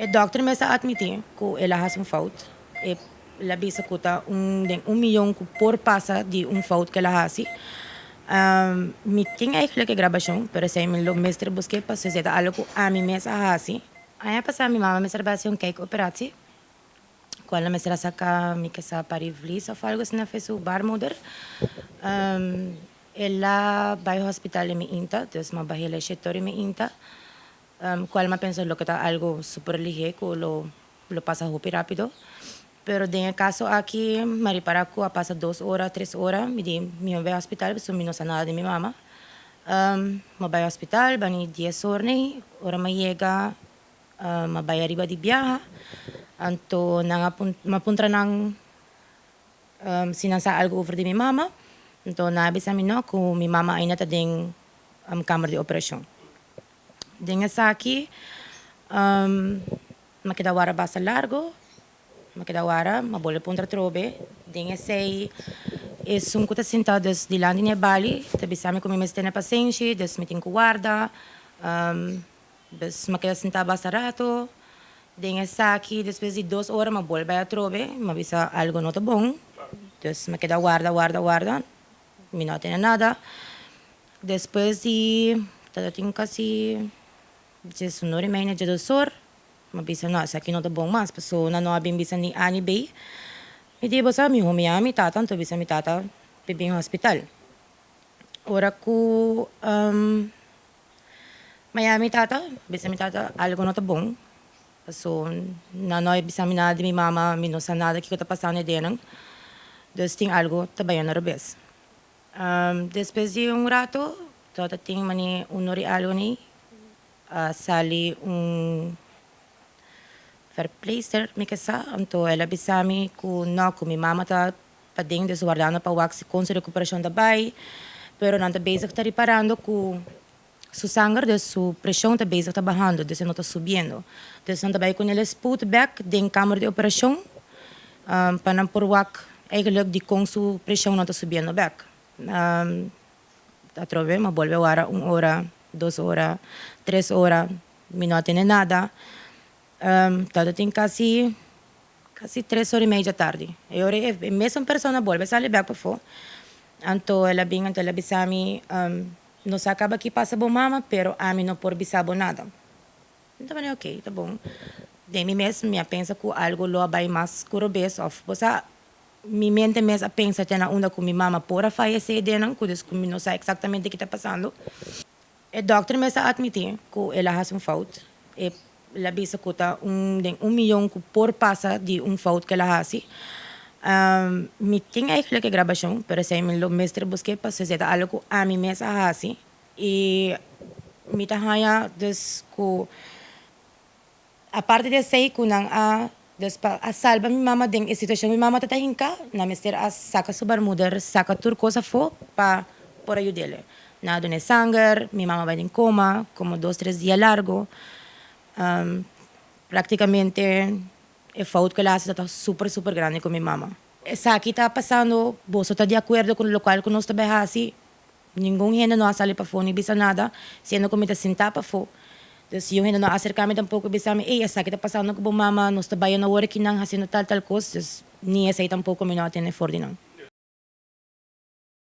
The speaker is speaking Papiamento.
E dòkter mes a atmití ku el a hasi un fout. El a bisa ku ta un den un miyon ku por pasa di un fout ku el a hasi. Mi tin eigenlijk e grabashon, pero esei mi lo mester busk'é pasobra esei ta algu ku ami mes a hasi. Aña pasá mi mama mester a bai hasi un kijkoperatie, kual nan mester a saka mi ke sa parivlies òf algu asina for su baarmoeder. El a bai hospital i mi inta, dus mi a bai hel e shetor i mi inta. Cual mi a pensa lo ke ta algo super lihe cu lo lo pasa hopi rapido. Pero den e caso aki mi a ripara cu a pasa dos ora, tres ora, mi di mi a bay hospital pasobra mi no sa nada di mi mama. Mi a bay hospital bani dies or nei, ora mi a yega mi a bay ariba di biaha, anto nan a mi a puntra nan si nan sa algo over di mi mama, anto nan a bisa mi no cu mi mama ainda ta den kamer di operacion. Den esaki mi a keda wara basta largo, mi a keda wara, mi a bolbe puntra atrobe. Den esei esun ku ta sinta dus dilanti di e bali ta bisa mi ku mi mester tene pasenshi, dus mi tin ku warda. Dus mi a keda sinta basta rato. Den esaki despues di dos ora mi a bolbe bai atrobe, mi a bisa algo no ta bon, dus mi a keda warda, warda, warda. Mi no a tene nada. Despues di tabata tin kasi diesun or i media, diesdos or, mi a bisa no, esaki no ta bon mas, pasobra nan no a bin bisa ni A ni B. Mi di, bo sa, mi homi a mi tata, anto bisa mi tata pa bin hospital. Ora ku mi a yama mi tata, bisa mi tata algo no ta bon, pasobra nan no a bisa mi nada di mi mama, mi no sa nada kiko ta pasando e denan, dus tin algo ta bayendo robes. Despues di un rato tabata tin mane un or i algo ni a sali un verpleegster mi ke sa anto el a bisa mi ku no ku mi mama ta paden dus wardando pa wak si kon su rekuperashon ta bai pero nan ta bezig ta riparando ku su sanger dus su preshon ta bezig ta bahando dus e no ta subiendo dus nan ta bai ku el spoed bek den kamer di operashon pa nan por wak eigenlijk dikon su preshon no ta subiendo bek. Atrobe mi a bolbe wara un ora, dos ora, tres ora mi no a tene nada tabata tin kasi kasi tres ora y media tardi e ora e mesun persona bolbe sali bek pafó anto el a bin anto el a bisa mi. No sa kaba ki pasa bo mama, pero ami no por bisa bo nada. Mi ta manera ok, ta bon. Den mi mes mi a pensa ku algu lo a bai mas ku robes òf bo sa mi mente mes a pensa te na unda ku mi mama por a fayesé den nan ku des ku mi no sa eksaktamente ki ta pasando. E dòkter mes a atmití ku el a hasi un fout. E El a bisa ku ta un den un miyon ku por pasa di un fout ku el a hasi. Mi tin eigenlijk e grabashon, pero esei mi lo mester busk'é pasobra esei ta algu ku ami mes a hasi i mi ta haña dus ku aparte di esei ku nan a dus pa a salba mi mama den e situashon ku mi mama ta ta hinká, nan mester a saka su barmoeder, saka tur kos afó pa por a yud'é. Nan a dun'é sanger, mi mama bai den koma komo dos tres dia largo. Praktikamente e fout ku el a hasi ta super super grandi ku mi mama. Esaki ta pasando, boso ta di akuerdo ku lokual ku nos ta bai hasi? Ningun hende no a sali pafó ni bisa nada, siendo ku mi ta sintá pafó. Dus si un hende no a aserká mi tampoko i bisa mi, ey esaki ta pasando ku bo mama, nos ta bai awor akinan hasiendo tal tal kos, dus ni esei tampoko mi no a tende for di nan.